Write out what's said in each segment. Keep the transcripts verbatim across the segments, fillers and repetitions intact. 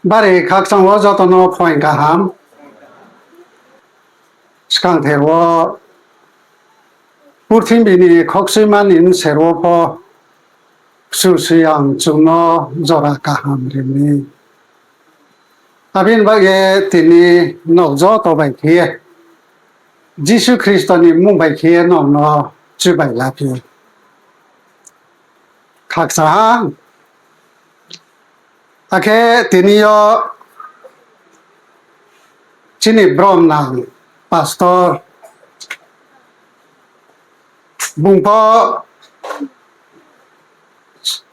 Bari khakchang wo joto no phuaing kaham. Skangther wo purthimbi ni khokchuima ni bser wo pho Kchusoyang chung no jora kaham ri mi. Abo ni baoh ye tini nrao joto bai khe ye Jisu Khristo ni mmung bai khe ye nrao no chubai la phi ou. Khakchang ha. Akhe tini yo chini bromnang pastor, bung pho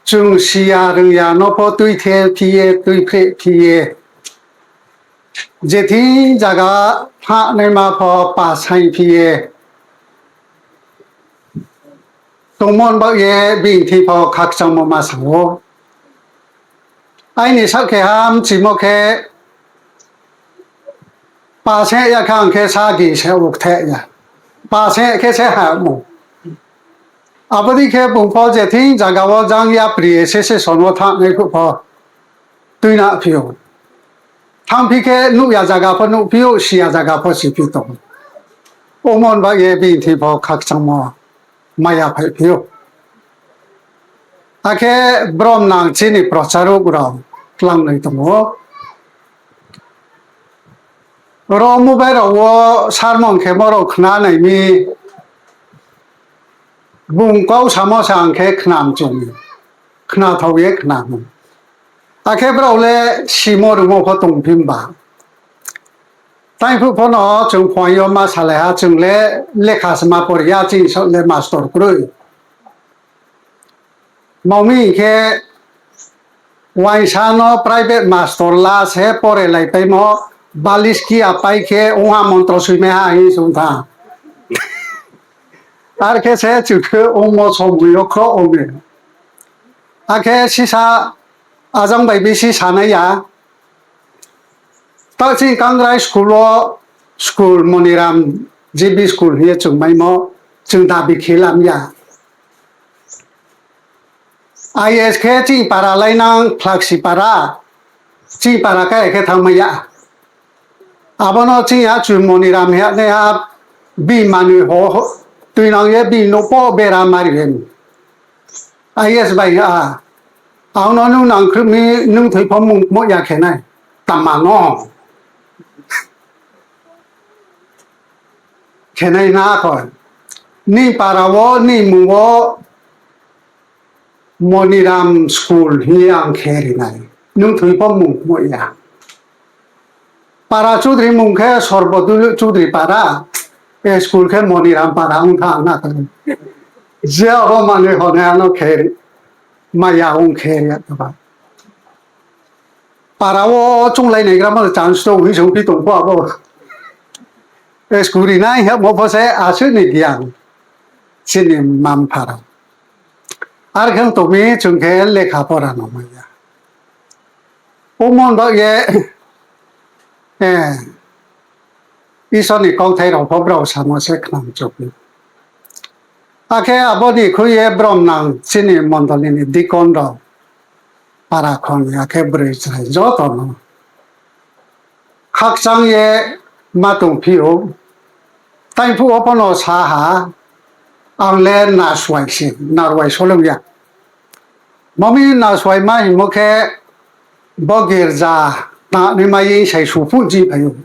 chung si ya rung ya no pho tuithe phi ye, tuiphreh phi ye, je thing zaga phahnaima pho pasaing phi ye tongmo ni baoh ye bini thing pho khakchangmo ma sa ou. Aini saoh khe ha mchimo khe, paseh ya khe ang khe sagi se ukthe ya. Paseh khe se ha mung. Abo dei khe bung pho je thing zaga wo jang yapri association wo thanngnai phuh pho tuina phi ou. Thanngphi khe nuh ya zaga pho nuhphi ou, si ya zaga pho siphi tong. Omo ni baoh ye bini thing pho khakchangmo ma yaphaih phi ou. Akhe bromnang chini procharuh rao klangnoi tong ou. Ro mobile rao wo sermon khemo rao khna nai mi, bung kau samo se ang khe khna mchu mi, khnathao ye khna mi. Akhe brao le simo rungmo pho tongphi mba. Taiphuh pho no chung phuaing yo ma salai ha, chung le lekha se ma pori ya, chini saoh le mastor kroi. Mao mi hing khe, uaingsa no private mastor la se pore laipaimo, balis ki apai khe ongha montro soimai ha hing sung tha. Ar khe se chung khe ongmo somoi yo khroh ong mi. Akhe sisa ajang bai bisi sanai ya. Taoh chini Kangrai school wo, school Moniram GB school hing ye chung maimo, chung dabi khe lam ya. IAS khe chini para lainang Phlaksi para, chini para kaya khe thanngmai ya. Abo no chini achu Moniram hing ye naiha bini manoi ho, tuinang ye bini nouh pho bera mari ye. IAS bai ha, ang no nung nangkhruh mi, nung thoi pho mung kmoh ya khe nai. Tama no khe nai na kho. Ni para wo, ni mung wo Moniram school hing ye ang khe ri nai. Nung thoi pho mung kmoh ya. Para Chudri mung khe Sorbodulu Chudri para, e school khe Moniram para ong tha na khe. Je abo manoi honai ano khe ri, maya ong khe ri ya ba. Para wo chounglai naigramo chance tong hing sung phi tong pho abo. E school ri nai hingmo pho se asuh ni giyan chini mma-mpha rao. Ar khe tong mi chung khe lekha pora no mai ya. Omo ni baoh ye, eh, Isor ni kauthai rao pho brao samo se khnang chouh. Akhe abo ni khui ye bromnang chini mondoli ni deacon rao, para khong ni akhe broi chrai joto no khakchang ye ma tongphi ou. Taiphuh wo pho no sa ha, ang le nasuai se, narwai solong ya. Mami nasuai ma hingmo khe bo girja tangnaima ye sai su phuh ji phai ou.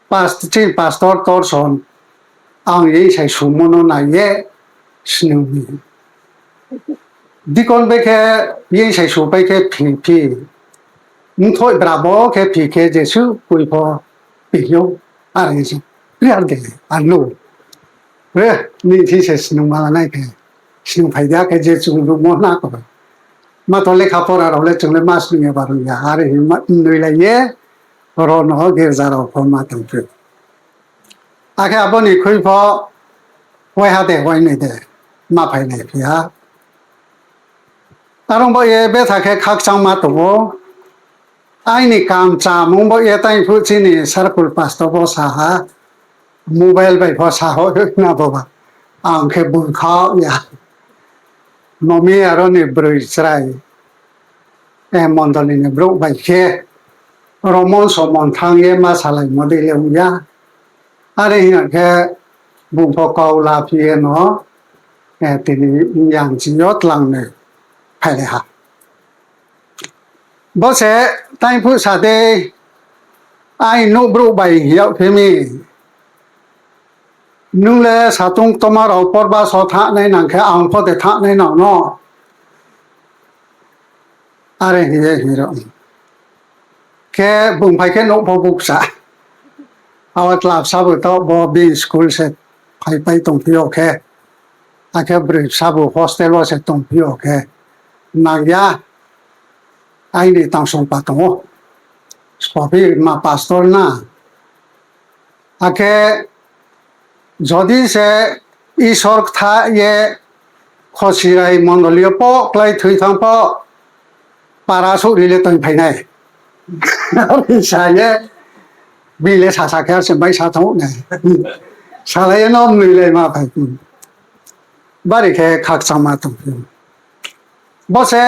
Past-, chini pastor Torson, ang ye sai sumo no nai ye snung mi. Deacon bai khe ye sai su pai khe phi phi. Mthoi bra bo khe phi khe jesuh koi pho phi ou. Are se, prayer de, ano. Re, ni thi se snung ma la nai khe. Snung phai de khe je chung ruhmo na kho. Ma to lekha pora rao le chung le ma snung ya ba rung ya. Are hing ma noi lai ye, ro no girja rao pho ma tongphi. Akhe abo ni khui pho, waiha de, wainoi de, ma phai nai phi ha. Are ong baoh ye betha khe khakchang ma tong ou. Aini kam chámung baoh ye taiphuh chini circle pastor pho sa ha, mobile bai pho sa ho na bo ba. Ang khe bung kha ya. Mami aro ni broi chrai. mondoli ni brouh bai khe romonso mon thanng ye ma salaimo dei le ong ya. Are hing ya khe bung pho kau laphi ye no, tini yang ching yo tlang ni phailai ha. Bo se taingphuh sa dei, aini nouh brouh bai hing yag phi mi, nung le satung toma rao porba so thanngnai nang khe ang pho de thanngnai nang no. Are hing ye hing ro khe bung phai khe nouh pho bukcha. Abo tlabsa bu taoh bo bini school se phaipai tongphi yo khe, akhe broi bsa bu hostel wo se tongphi yo khe, nang ya, aini tangsong pa tong ou. Sbo phi ma pastor na. Akhe jodi se Isor ktha ye Khosirai mondoli yo pho klái thoi thanng pho, para souh ri le toing phai nai. Are sa ye, bini le sasa khe ar se mai sa thanng ou nai. Salai ye no mnoi le ma phai. Bari khe khakchangma tongphi ou. Bo se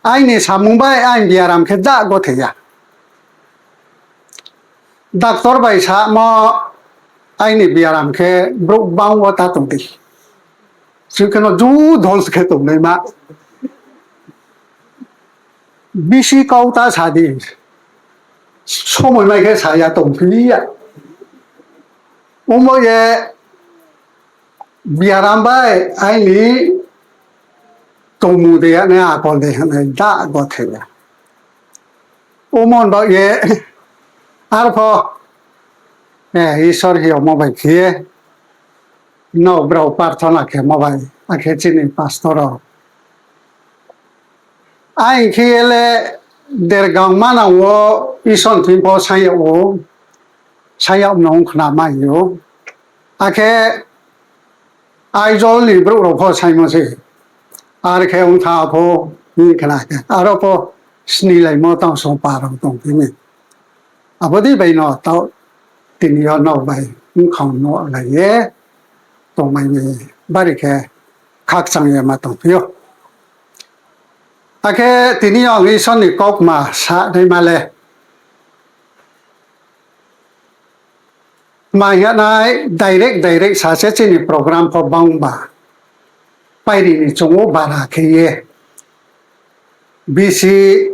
aini samung bai aini biaram khe da gothe ya. Doctor bai samo aini biaram khe brouh bang wo ta tong di. Chung khe no ju dhons khe tongnaima. Bisi kau ta sa di. Somoi mai khe sa ya tongphi ya. Omo ye biaram bai aini tongmung de ya nai, akol de ya nai, da gothe ya. Omo ni baoh ye arpho, Isor hiyamo bai khe ye, nrao brao parthona khemo bai, akhe chini pastor rao aini khe ye le dergang manang wo Isor ni thing pho saing yag ou, saing yag no ong khna mai ou. Akhe Aizawl ni brouh rao pho saingmo se. Are khe ong tha pho, hing khna khe aro pho snilaimo tangsong pa rao tongphi mi. Abo dei bai no taoh tini yo nrao bai bkhang no lai ye tongmai mi, bari khe khakchang ye ma tongphi ou. Akhe tini yo ang Isor ni kaukma sanaima le, tma hing ya nai, direct direct sa se chini program pho bangba, pairi ni chung ou bara khe ye, bisi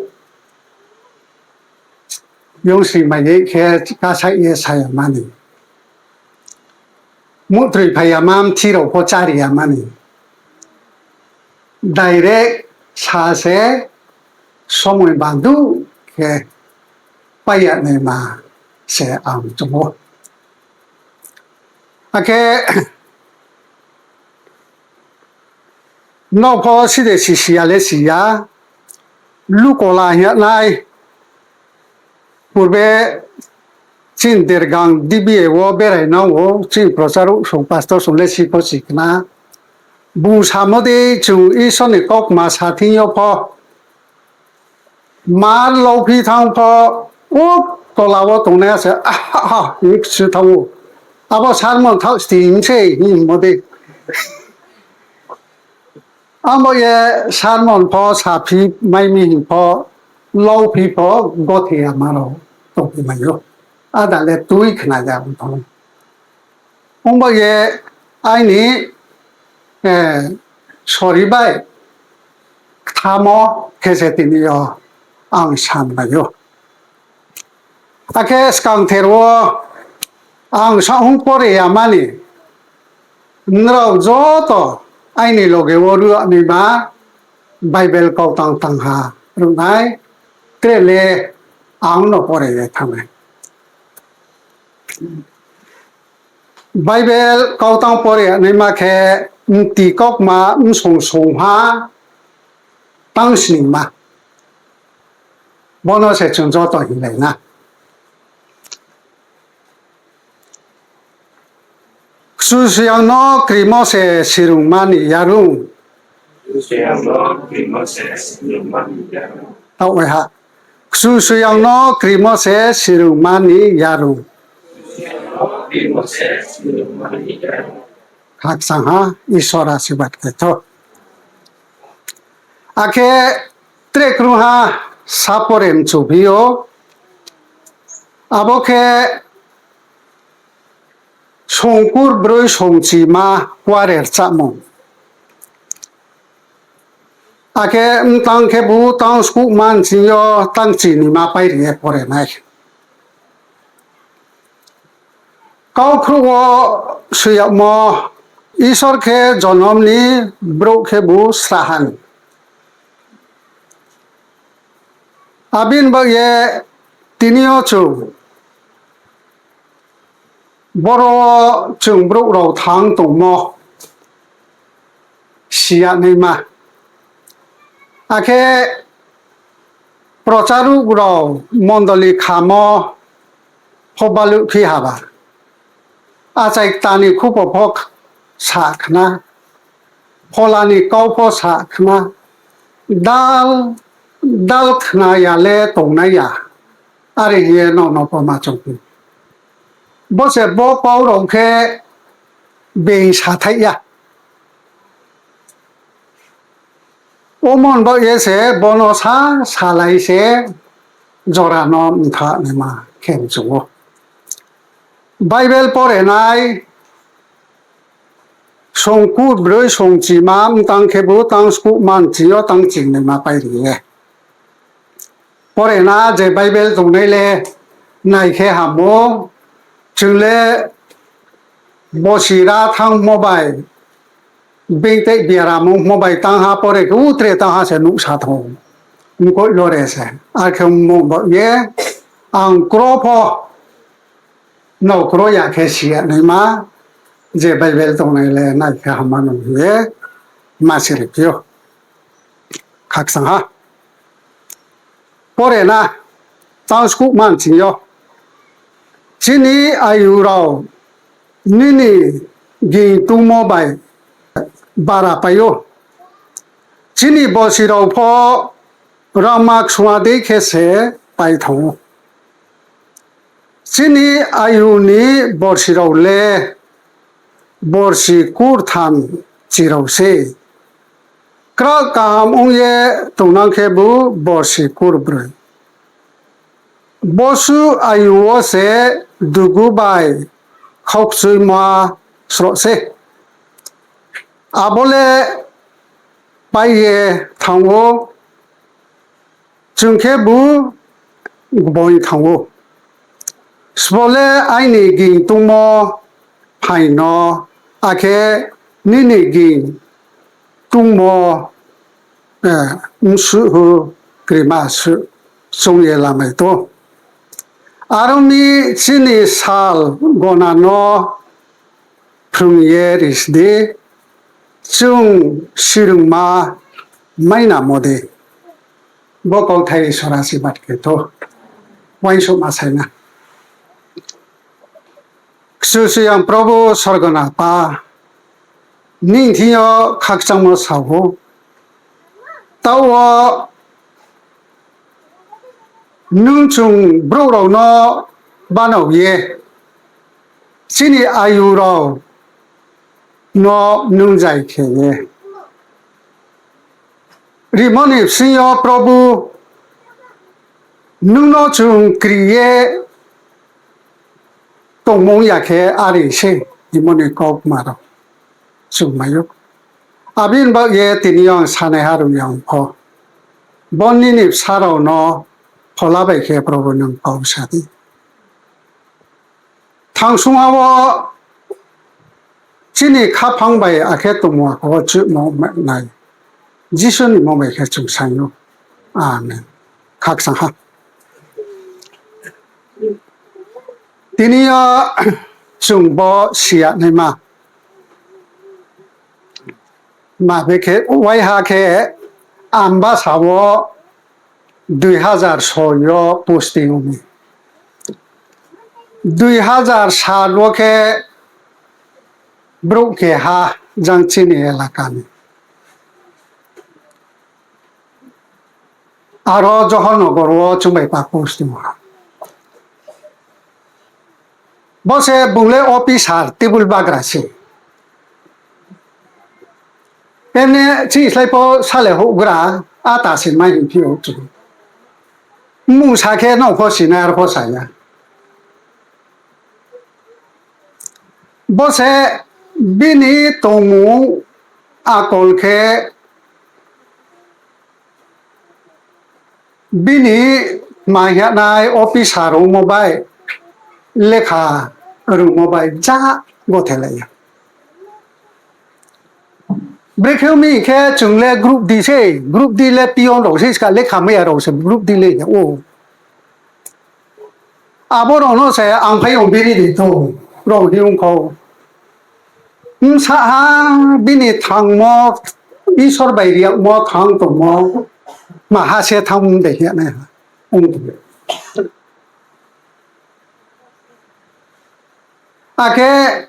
yongsri mai ye khe kasaih ye sa ya mani, muhtroi phai ya ma mthi rao pho chári ya mani, direct sa se somoi bandu khe pai ya naima se ang chung ou. Akhe nrao pho side sisi ya le si ya, Lukola hing ya nai, purbe chini dergang D B A wo berai nang ou, chini procharouh song pastor song le si pho si khna. Bung samo dei chung Isor ni kaukma sa thing yo pho, mar lauphi thanng pho, o tola wo tongnai ya se, aha, hing kchu thanng ou. Abo sermon thaoh sti hing se hingmo dei. Abo ye sermon pho saphi mai mi hing pho, lauphi pho gothe ya ma rao tongphi mai ou. Ada le tui khna ya ong thanng ou. Ongba ye aini sori bai kthamo khe se tini yo ang san mai ou. Akhe skangther wo ang saohhung pore ya mani, nrao joto aini loge wo ruh naima Bible kautang tangha ruhnai, tre le ang no pore ye thanng nai. Bible kautang pore ya naima khe, mti kaukma msong songha tang sningma. Bono se chung joto hinglai na. Kchusoyang no krimo se sirungma ni yarung. Taoh waiha. Kchusoyang no krimo se sirungma ni yarung. Khakchangha, Isor asirbad khe thou. Akhe tre krungha sa pore mchuphi ou. Abo khe songkur broi songchima kuare rchahmung. Akhe mtang khebu tang skuhma nching yo tang chinima pairi ye pore nai. Kaukhruh wo soi yagmo, Isor khe jonom ni, brouh khebu srahha ni. Abo ni baoh ye tini yo chung boro wo chung brouh rao thanng tongmo si ya naima. Akhe procharuh rao mondoli khamo pho baluhphi haba. Achai kta ni khupo pho sa khna, phola ni kau pho sa khna, dal, dal khna ya le tongnai ya. Are hing ye nrao no pho ma choungphi. Bo se bo pau rao khe being sathaih ya. Omo ni baoh ye se bo no sa salai se jora no mtha naima khe mchung ou. Bible pore nai, songkur broi songchima mtang khebu tang skuhma nching yo tang chingnaima pairi ye pore na. Je Bible tongnai le nai khe ham ou. Chung le bosi ra thanngmo bai, being tei biaram ongmo bai tangha pore khe u tre tangha se nuhsa tong ou. Mkoih lo re se. Arkhe ongmo baoh ye ang kro pho nrao kro ya khe si ya naima, je Bible tongnai le nai khe hamma no hing ye ma siri phi ou. Khakchang ha. Pore na, tang skuhma nching yo. Chini ayu rao nini ging tungmo bai bara pai ou. Chini bosi rao pho rangma ksungha dei khe se pai thanng ou. Chini ayu ni borsi rao le borsi kurtham chi rao sei. Kra kaham ong ye tongnang khebu borsi kurbroi. Bosuh ayu wo se dugu bai khaukchuima sroh sei. Abo le pai ye thanng ou, chung khebu gboi thanng ou. Sbo le aini ging tungmo phaing no, akhe nini ging tungmo, eh, bsuh hu krima suh choung ye lamai tong. Are ong mi chini sal gona no phrung ye ri si di, chung sirungma mainamo dei. Bo kauthai Isor asirbad khe thou. Uaingsouhma sai na. Kchusoyang Probhu Sorgona Apa, nini thing yo khakchangmo sa ou. Taoh wo nung chung brouh rao no banao ye, chini ayu rao no nung zai khe ye rimo ni bsing yo Probhu, nung no chung kri ye tongmung ya khe are se hingmo ni kaukma rao chung mai ou. Abo ni baoh ye tini yo ang sanaiha rung ya ong pho, bo nini bsa rao no phola bai khe Probhu nung kau sa di. Thangsungha wo chini khaphang bai akhe tongmung akho wo chuhmo nai. Jisu ni mmung bai khe chung saing ou. Amen. Khakchang ha. Tini yo chung bo si ya naima. Ma be khe waiha khe Ambasa wo dui hazar soi yo posting ong mi. Dui hazar sat wo khe brouh keha jang chini elaka ni. Aro Johornagar wo chung bai pa posting ha. Bo se bung le officer table bagra se. Emne chini slái pho sale houhgra, Ata se mai hing phi ou chung. Mmung sa khe nrao pho sinai, ar pho sa ya. Bo se bini tongmung akol khe bini tma hing ya nai officer rungmo bai, lekha rungmo bai ja gothelai ya. Brekhe ong mi hing khe chung le group D sei, group D le peon rao sei, ska lekha mai ya rao se group D le ya ou. Abo rao no se ang phai ong bini di tong, rao hing ong kho. Bsa ha bini thangmo, Isor bai riakmo thang tongmo, maha se thanng de hing ya nai ha ong tong. Akhe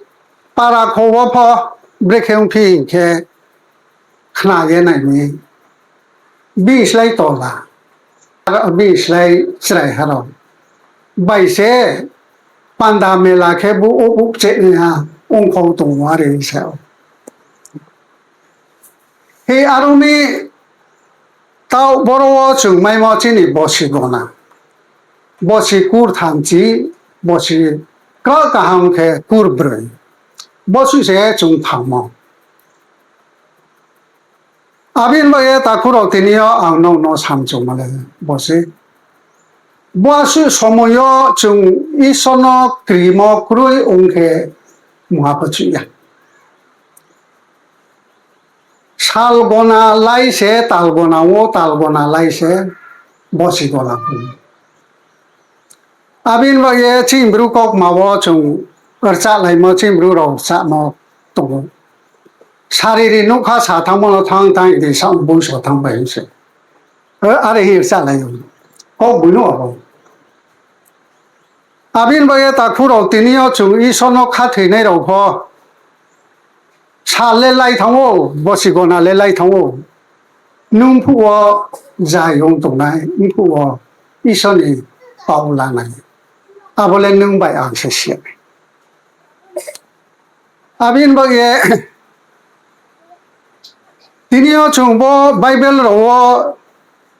para kho wo pho brekhe ong phi hing khe khna ye nai mi, bini slái tola, bini slái chraiha rao bai se panda mela khe bu ubuh cheh nai ha ong kho tong ou are sa ou. Hi aro ni taoh boro wo chung maimo chini bosi gona. Bosi kurthamchi, bosi kra kaham khe kurbroi. Bosuh se chung thanngmo. Abini baoh ye takhu rao tini yo ang nrao no samchungmo le bo se. Bosuh somoi yo chung Isor no krimo kroi ong khe mungha pho chuh ya. Sal gona lai se, tal gona wo, tal gona lai se, bosi gona pho. Abini baoh ye chini Bru kaukma wo chung rchahlaimo, chini Bru rao rchahmo tong ou. Sariri nougkha sa thanngmo no thanng thanng di sa ong boiso thanng bai se. Are hing rchahlai ou. Kau boi no abo. Abini baoh ye takhu rao tini yo chung Isor no khathoinai rao pho sal le lai thanng ou, bosi gona le lai thanng ou. Nung mphuh wo zai ong tongnai, mphuh wo Isor ni pao lanai. Abo le nung bai ang se si nai. Abini baoh ye tini yo chung bo Bible rao wo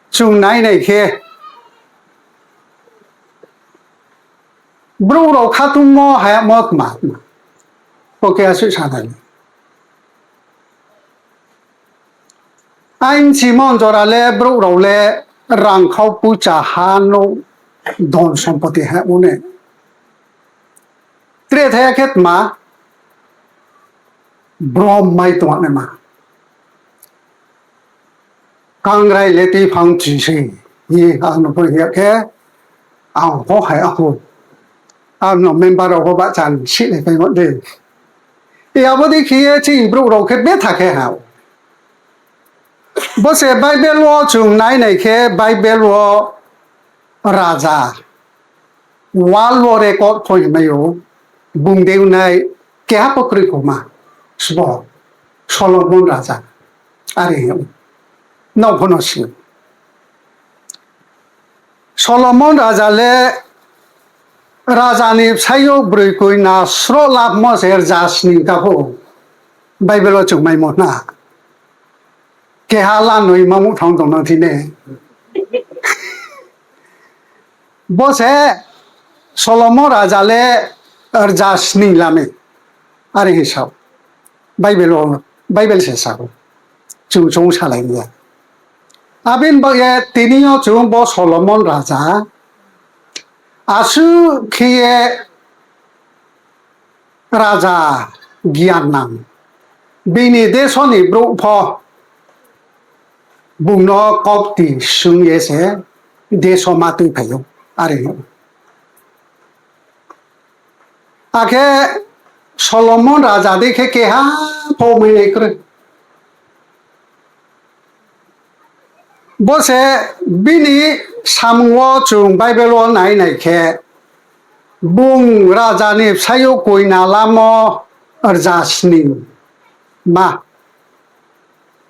chung nai nai khe, brouh rao khatungmo hayagmo tma tma. Bo khe asuh sa nai. Aini chimon jora le brouh rao le rangkhau poicha ha no dhon sompoti ha ong ne. Tre thaya khe tma brom mai tongnaima. Kangrai le tuiphang chi se, hing ang no pho hing ya khe, ang pho hai aphuh. Ang no member rao pho bahcha sih le paimo de. I abo dei khe ye chini brouh rao khe betha khe ha. Bo se Bible wo chung nai nai khe Bible wo raja, world wo record pho hingmai ou, bung dei nai keha pho kroi khoma, sbo Solomon raja, are hing ou, nrao pho no si ou. Solomon raja le raja ni bsayouh broi koina sroh lamo se rza sning ta pho Bible wo chung maimo na. Keha la noi ma muh thanng tong nang thi ne. Bo se Solomon raja le rza sning lami. Are hing sa ou. Bible wo, Bible se sa ou. Chung chung salai ya. Abini baoh ye tini yo chung bo Solomon raja asuh khe ye raja gian nang. Bini deso ni brouh pho bung no kaukti sung ye se deso ma tuiphai ou, are hing ou. Akhe Solomon raja dei khe keha pho mai nai kroi. Bo se bini samung wo chung Bible wo nai nai khe, bung raja ni bsayouh koina lamo rza sning ma.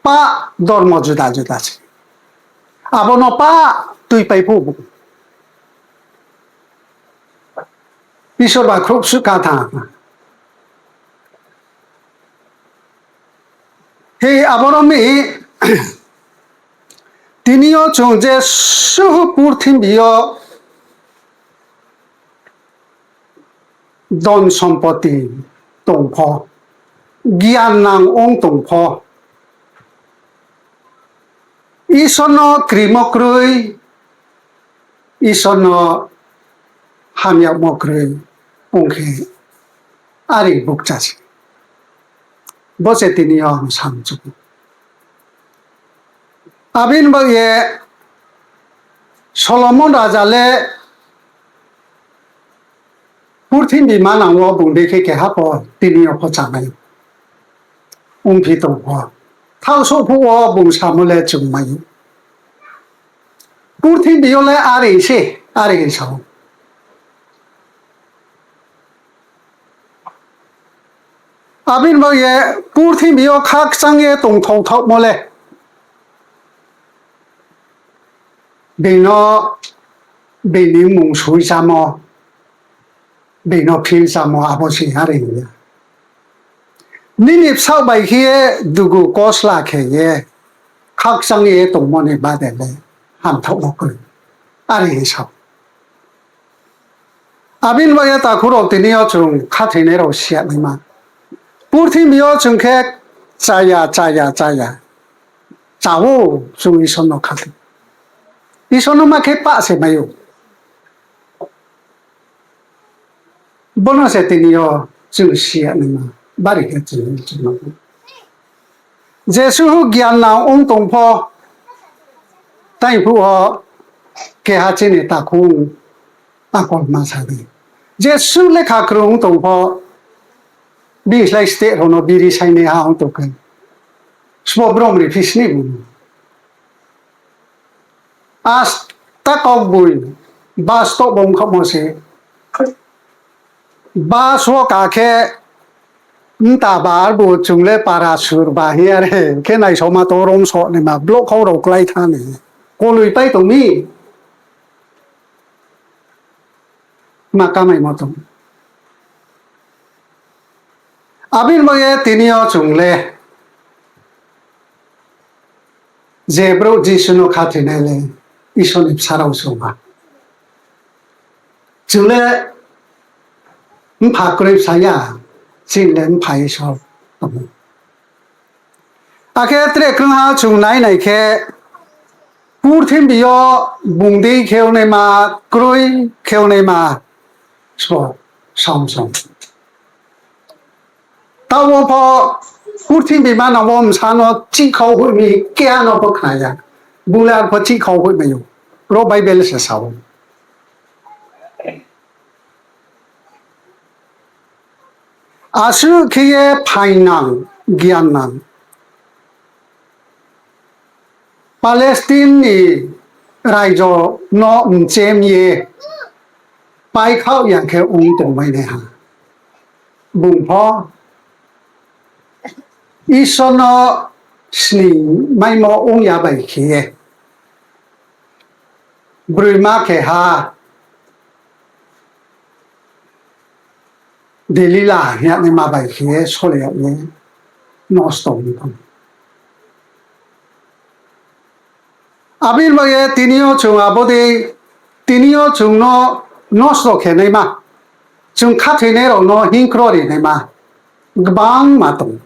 Pah dormo juda juda se. Abo no pah tuipai phuh bung. Isor ba khrouhsuh kha tha. Hi abo no mi, Tini yo chung jesuh purthimbi yo dhon sompoti tong pho, giannang ong tong pho, Isor no krimo kroi, Isor no hamyagmo kroi ong khe, are bukcha se. Bo se tini yo ang samchu. Abini bagoi ye Solomon raja le purthimbi manang wo bung dei khe keha pho tini yo pho chámai ongphi tong pho. Thaohsouh phuh wo bung samo le chungmai ou. Purthimbi yo le are se, are sa ou. Abini bagoi ye purthimbi yo khakchang ye tongthao thaohmo le being no, being ni mmung soi chámo, being no phil chámo, abo se are ya. Nini bsaoh bai khe ye dugu kosla khe ye khakchang ye tongmo ni bade le hamthaoh wo kroi, are sa ou. Abini bagoi ye takhu rao, tini yo chung khathoinai rao si ya naima. Purthimbi yo chung khe chaya, chaya, chaya. Cha ou, chung Isor no khathoi. Isor no ma khe pah se mai ou. Bo no se tini yo chung si ya naima. Bari khe chung, chung no. Jesuh giannang ong tong pho, tai phuh wo keha chini takhu akolma sa di. Jesuh lekha krung ong tong pho, bini slái state rao no biri sainaiha ong tong khe, sbo brom ri phi sni bung. Asta kaugboiba stoh bo ongkhaohmo se. Bus wo ka khe, mta bar bo chung le para sur ba hing ya re khe naisaoma tong, romsoh naima, block khau rao klái tha ni. Koloi pai tong mi. Ma kamaimo tong. Abini bagoi ye tini yo chung le je brouh Jisu no khathoinai le Isor ni bsa rao se ong ha. Chung le mpha kroi bsa ya, chini le mpha Isor tong ou. Akhe tre krungha chung nai nai khe, purthimbi yo bung dei khe ongnaima, kroi khe ongnaima, sbo, som som. Taoh wo pho purthimbi manang wo bsa no chihkhau hoih mi keha no pho khna ya. Bung le arpho chihkhau hoih mai ou. Ro Bible se sa ou. Asuh khe ye phaingnang, giannang, Palestine ni raijo no mchem ye paikhaoh ya khe ong tongmai nai ha. Bung pho Isor no sning maimo ong ya bai khe ye, broima keha Delila hing yagnaima bai khe ye sole yag ye nosto ong tong. Abini bagoi ye tini yo chung abo dei, tini yo chung no nosto khe naima, chung khathoinai rao no hingkro ri naima gbangma tong.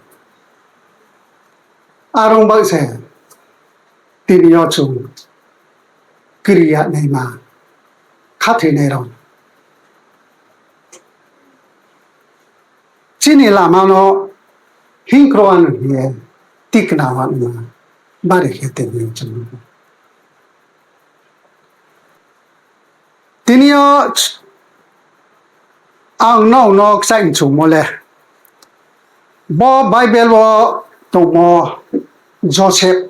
Are ong bai se tini yo chung kri ya naima, khathoinai rao chini lama no hingkro ano hing ye tikna wa naima, bari khe tini yo chung no. Tini yo ang nrao no kchaih mchumo le, bo Bible wo tongmo Joseph,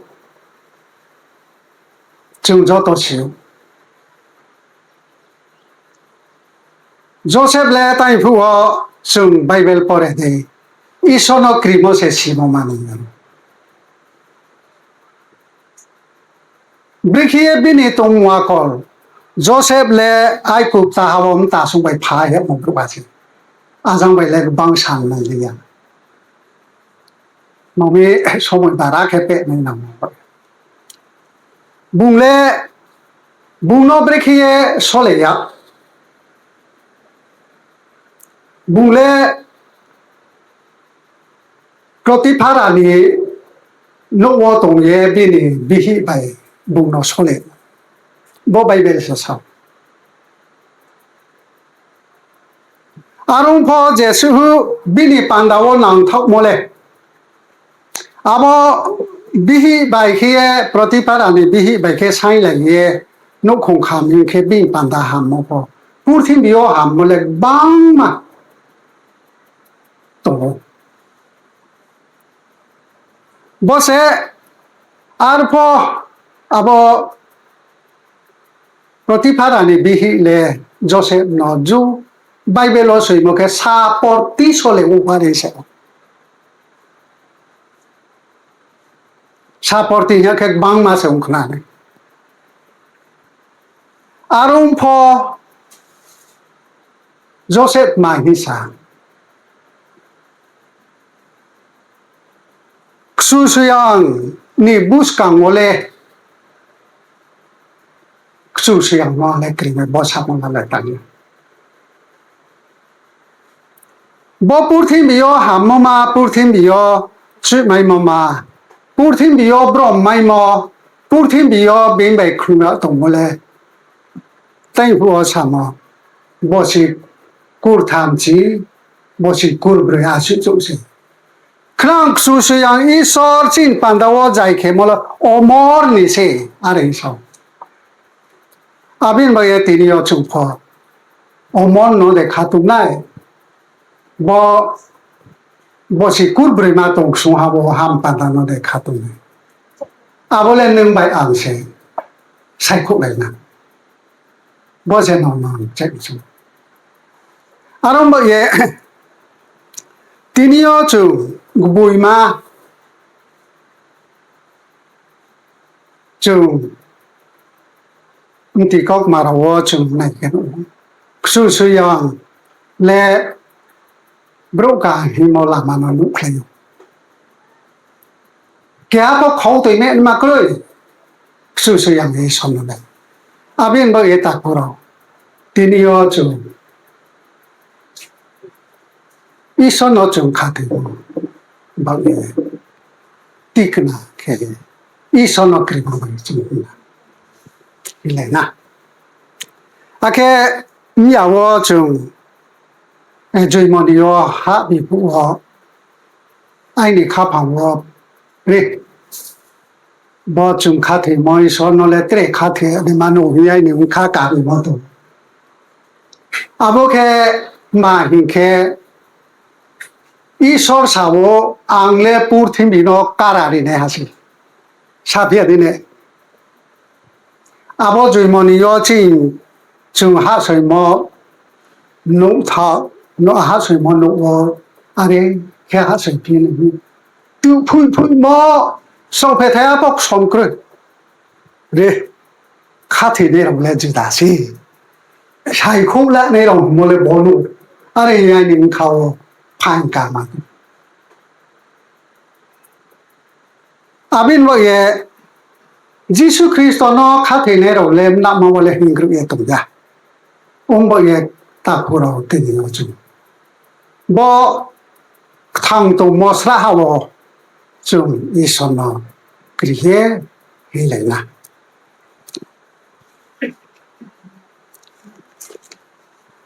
chung joto si ou. Joseph le taiphuh wo chung Bible pore dei, Isor no krimo se simo manang. Brekhe ye bini tongmung akol, Joseph le Aigupta ha wo mtasung bai pha yagmo brouh ba se. Ajang bai le gbang san nai li ya. Mami somoi bara khe peh nai nang. Bung le, bung no brekhe ye sole ya. Bung le Potiphara ni nouh wo tong ye bini bihih bai bung no sole. Bo Bible se sa. Are ong pho jesuh bini panda wo nangthaohmo le, abo bihih bai khe ye, Potiphara ni bihih bai khe sainglai ye nouhkhong kham hing khe bini panda hammo pho, purthimbi yo hammo le gbangma tong ou. Bo se arpho abo Potiphara ni bihih le Joseph no ju Bible wo soimo khe saporti sole ongpha ri se. Saporti hing khe gbangma se ong khna nai. Are ong pho Joseph ma hing sa, Kchusoyang ni buskang wo le, Kchusoyang no le kri mai bo samo no le tang ou. Bo purthimbi yo hammo ma, purthimbi yo chuhmaimo ma, purthimbi yo brom maimo, purthimbi yo being bai khrungya tongmo le, tei phuh wo samo, bosi kurthamchi, bosi kurbroi asuh chouh se. Khnang Kchusoyang Isor chini panda wo zai khemo le omor ni se, are hing sa ou. Abini bai ye tini yo chung pho omor no de khatung nai. Bo, bosi kurbroima tong ksung ha bo ham panda no de khatung nai. Abo le nung bai ang se saikhouhlai na. Bo se no no check chung. Are ong ba ye, tini yo chung gboima chung mti kaukma rao wo chung nai khe nuh ou. Kchusoyang le brouh kaham hingmo lama no nuhkhlai ou. Keha pho khau toi me ma kroi, Kchusoyang Isor no le. Abini bo ye takhu rao, tini yo chung Isor no chung khathoimo bai ye tikna khe, Isor no krimo bai chung hing na. Hilai na. Akhe mya wo chung, eh, joimoni yo hahbi phuh wo, aini khaphang wo ri. Bo chung khathoimo Isor no le tre khathoi ni mano hing ye aini bkha karimo tong. Abo khe ma hing khe, Isor sa ou, ang le purthimbi no kara rinaiha se. Saphi ya di ne. Abo joimoni yo ching, chung hahsoimo nouh tha, no hahsoimo nouh wo, are khe hahsoiphi ni. Tuiphuiphuimo, songphethai abo ksom kroi. Re, khathoinai rao le juda se. Saikhouh lanai rao hingmo le bo no. Are hing ye aini bkha wo phaing kama. Abini bo ye Jisu Khristo no khathoinai rao le mnama wo le hinggruh ye tong ya. Ong bo ye takhu rao tini yo chung bo kthang tongmo srahha wo chung Isor no kri ye hinglai na.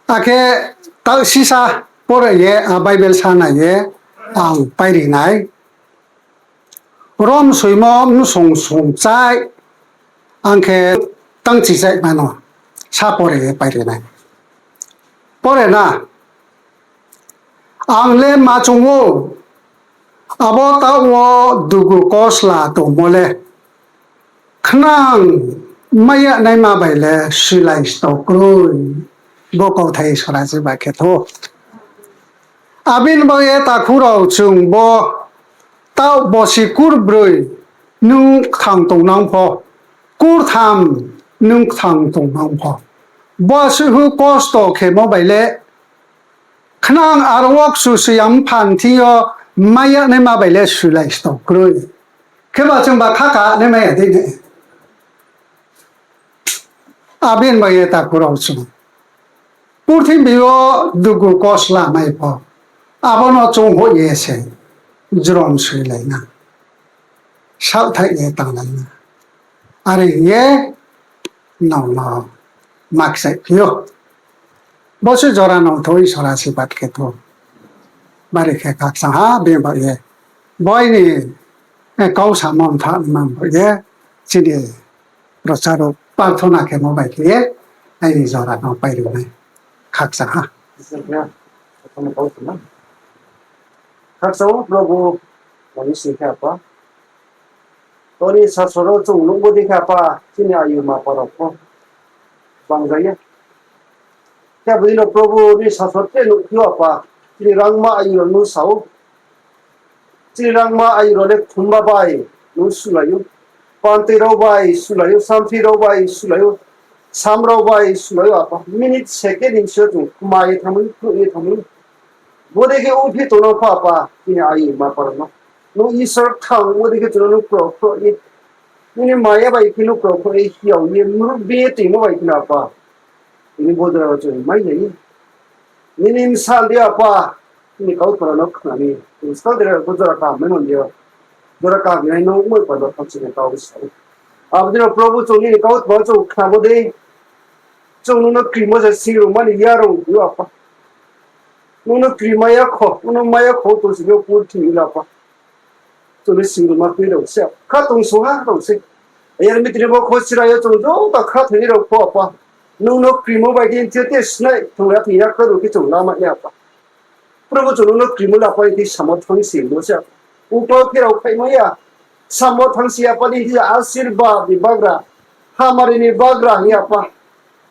Akhe taoh sisa pore ye, a, Bible sa nai ye ang pairi nai. Rom soimo msong songchai, ang khe tangchichai mano sa pore ye pairi nai. Pore na, ang le ma chung ou, abo taoh wo dugu kosla tongmo le, khnang mai ya naima bai le silai sto kroi, bo kauthai Isor jiba khe thou. Abini bo ye takhu rao chung bo taoh bosi kurbroi nung kthang tongnang pho, kurtham nung kthang tongnang pho, bo suhu kosto khemo bai le, khnang aro wo Kchusoyang phan thing yo mai ya naima bai le silai sto kroi. Kheba chung ba khaka naima ya dei ne. Abini bai ye takhu rao chung, purthimbi yo dugu kosto lamai pho, abo no choung hoih ye se jrom soilai na, saohthaih ye tanglai na. Are hing ye nrao no ma kchaihphi ou. Bo se jora nangthou, Isor asirbad khe thou. Bari khe khakchang ha, bini bai ye, bo aini kau samo mtha nma bai ye, chini prochar rao prarthona khemo bai khe ye, aini jora no pai ri nai. Khakchang ha. Khakchang ou Probhu, nini sing khe Apa. Tini sasor wo chung nuhmo dei khe Apa, chini ayu ma para pho bangja ya. Khe abo dei no Probhu, nini sasor tre nuhphi ou Apa, chini rangma ayu rao no sa ou. Chini rangma ayu rao le khumba bai no sulai ou, pantui rao bai sulai ou, samphi rao bai sulai ou, sam rao bai sulai ou Apa. Minute, second ni bsing yo chung kma ye thanngmai, khruh ye thanngmai. Bodei khe ongphi tongnang pho Apa, chini ayu ma para no, nung Isor kthang, bodei khe chung no nung krokhroh ye, nini maya bai khe nung krokhroh ye, hiao ye, mruh bi ye tongmo bai khe no Apa, tini bo jora wo chung mai ya ye. Nini bsa di Apa, nini kautma rao no khna mi, chung skang dera bo jora kaham mai mon di yo. Jora kaham nai no moi panda thanng chini kau sa ou. Abo dei no Probhu, chung nini kautma chung khnamo dei, chung nung no krimo se singrungma ni yarung yo Apa. Nung no kri mai ya kho, nung no mai ya kho, tong sing yo purthimbi yo Apa. Chung le singrungma kroi rao se, kha tong sung ha rao se. Yar mitri bo kho sira yo chung joto khathoinai rao pho Apa, nung no krimo bai khe nthi yo te snai thong ya thing ya kha rao khe chung lamai ya Apa. Probhu, chung nung no krimo le Apa, nini samo thanng si mo se. Uklau pherao khaimai ya, samo thanng si Apa, nini asirbad ni bagra, hamari ni bagra hing Apa.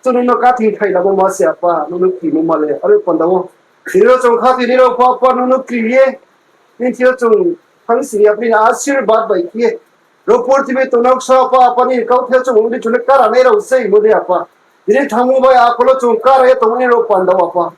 Chung nung no kathing thai lamo ma se Apa, nung no krimo ma le aro panda wo. Tini yo chung khathoinai rao pho Apa, nung no kri ye, nini thing yo chung thanng si Apa, nini asirbad bai khe ye. Ro purthimbi tongnang ksa Apa, Apa nini kauthai chung ong di, chung le karanai rao se mo dei Apa. Tini thanngmo bai apholo chung kara ye tongmani rao panda wo Apa,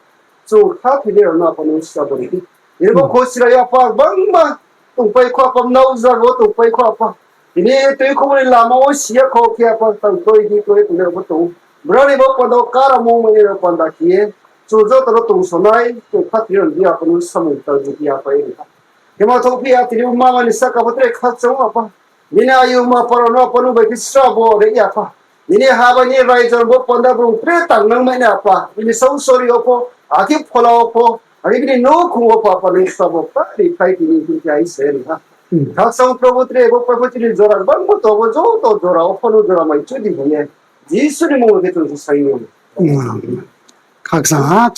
chung khathoinai rao no Apa nung sabo ri di. Tini bo kho sira yo Apa, gbangma tongpai kho Apa, mnao zaga wo tongpai kho Apa. Tini tuikhouh ni lama wo si ya kho khe Apa, tang kroi di kroi tongnai rao bo tong ou. Brao ni bo panda wo karamo mai rao panda khe ye, chung joto no tongsonai, chung khathoinai rao di Apa nung samung tang di khe Apa ye ri ha. Khe ma thouh phi ya, tini bo mama ni sahka pho tre khakchang ou Apa. Nini ayu ma para no Apa nung bai khe srabo ri ya Apa. Nini ha bai nini raijo bo panda bung tre tangnang mai nai Apa. Nini sausori yo pho, akhe phola wo pho, akhe bini nouhkhong wo pho Apa nung srabo kari phai tini hing khe ai se ri ha. Khakchang Probhu, tre bo pho chini jora gbangma tong bo joto jora wo pho nung jora mai chu di hing ye, Jisu ni mmung bai khe chung se sai ou. Khakchang ha,